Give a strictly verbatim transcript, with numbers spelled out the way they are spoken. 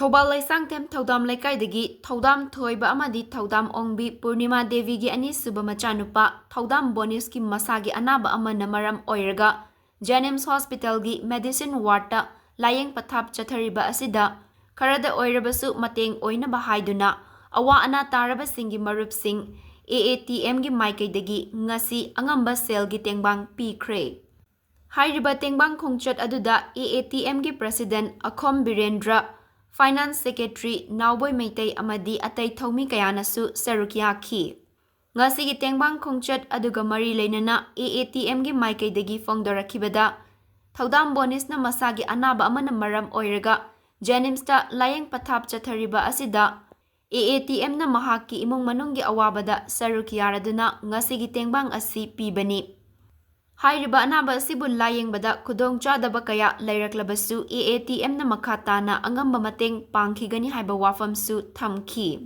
ꯊꯧꯕꯥꯜ ꯂꯩꯁꯥꯡꯊꯦꯝ ꯊꯧꯗꯥꯝ ꯂꯩꯀꯥꯏꯗꯒꯤ ꯊꯧꯗꯥꯝ ꯊꯣꯏꯕ ꯑꯃꯗꯤ ꯊꯧꯗꯥꯝ ꯑꯣꯡꯕꯤ ꯄꯨꯔꯅꯤꯃꯥ ꯗꯦꯕꯤꯒꯤ ꯑꯅꯤꯁꯨꯕ ꯃꯆꯥꯅꯨꯄꯥ ꯊꯧꯗꯥꯝ ꯕꯣꯅꯤꯁꯀꯤ ꯃꯁꯥꯒꯤ ꯑꯅꯥꯕ ꯑꯃꯅ ꯃꯔꯝ ꯑꯣꯏꯔꯒ ꯖꯦꯅꯤꯝꯁ ꯍꯣꯁꯄꯤꯇꯥꯜꯒꯤ ꯃꯦꯗꯤꯁꯤꯟ ꯋꯥꯔꯗꯇ ꯂꯥꯌꯦꯡ ꯄꯊꯥꯞ ꯆꯠꯊꯔꯤꯕ ꯑꯁꯤꯗ ꯈꯔꯗ ꯑꯣꯏꯔꯕꯁꯨ ꯃꯇꯦꯡ ꯑꯣꯏꯅꯕ ꯍꯥꯏꯗꯨꯅ ꯑꯋꯥ ꯑꯅꯥ ꯇꯥꯔꯕꯁꯤꯡꯒꯤ ꯃꯔꯨꯞꯁꯤꯡ AATMꯒꯤ ꯃꯥꯏꯀꯩꯗꯒꯤ ꯉꯁꯤ ꯑꯉꯝꯕ ꯁꯦꯜꯒꯤ ꯇꯦꯡꯕꯥꯡ ꯄꯤꯈ꯭ꯔꯦ꯫ ꯍꯥꯏꯔꯤꯕ ꯇꯦꯡꯕꯥꯡ ꯈꯣꯡꯆꯠ ꯑꯗꯨꯗ AATMꯒꯤ president ꯑꯈꯣꯝ Birendra, finance secretary ꯅꯥꯎꯕꯣꯏ Meitei ꯑꯃꯗꯤ ꯑꯇꯩ ꯊꯧꯃꯤ ꯀꯌꯥꯅꯁꯨ ꯁꯔꯨꯛ ꯌꯥꯈꯤ꯫ ꯉꯁꯤꯒꯤ ꯇꯦꯡꯕꯥꯡ ꯈꯣꯡꯆꯠ ꯑꯗꯨꯒ ꯃꯔꯤ ꯂꯩꯅꯅ AATMꯒꯤ ꯃꯥꯏꯀꯩꯗꯒꯤ ꯐꯣꯡꯗꯣꯔꯛꯈꯤꯕꯗ, ꯊꯧꯗꯥꯝ ꯕꯣꯅꯤꯁꯅ ꯃꯁꯥꯒꯤ ꯑꯅꯥꯕ ꯑꯃꯅ ꯃꯔꯝ ꯑꯣꯏꯔꯒ ꯖꯦꯅꯤꯝꯁꯇ ꯂꯥꯌꯦꯡ ꯄꯊꯥꯞ ꯆꯠꯊꯔꯤꯕ ꯑꯁꯤꯗ AATMꯅ ꯃꯍꯥꯛꯀꯤ ꯏꯃꯨꯡ ꯃꯅꯨꯡꯒꯤ ꯑꯋꯥꯕꯗ ꯁꯔꯨꯛ ꯌꯥꯔꯗꯨꯅ ꯉꯁꯤꯒꯤ ꯇꯦꯡꯕꯥꯡ ꯑꯁꯤ ꯄꯤꯕꯅꯤ꯫ ꯍꯥꯏꯔꯤꯕ ꯑꯅꯥꯕ ꯑꯁꯤꯕꯨ ꯂꯥꯌꯦꯡꯕꯗ ꯈꯨꯗꯣꯡꯆꯥꯗꯕ ꯀꯌꯥ ꯂꯩꯔꯛꯂꯕꯁꯨ AATMꯅ ꯃꯈꯥ ꯇꯥꯅ ꯑꯉꯝꯕ ꯃꯇꯦꯡ ꯄꯥꯡꯈꯤꯒꯅꯤ ꯍꯥꯏꯕ ꯋꯥꯐꯝꯁꯨ ꯊꯝꯈꯤ꯫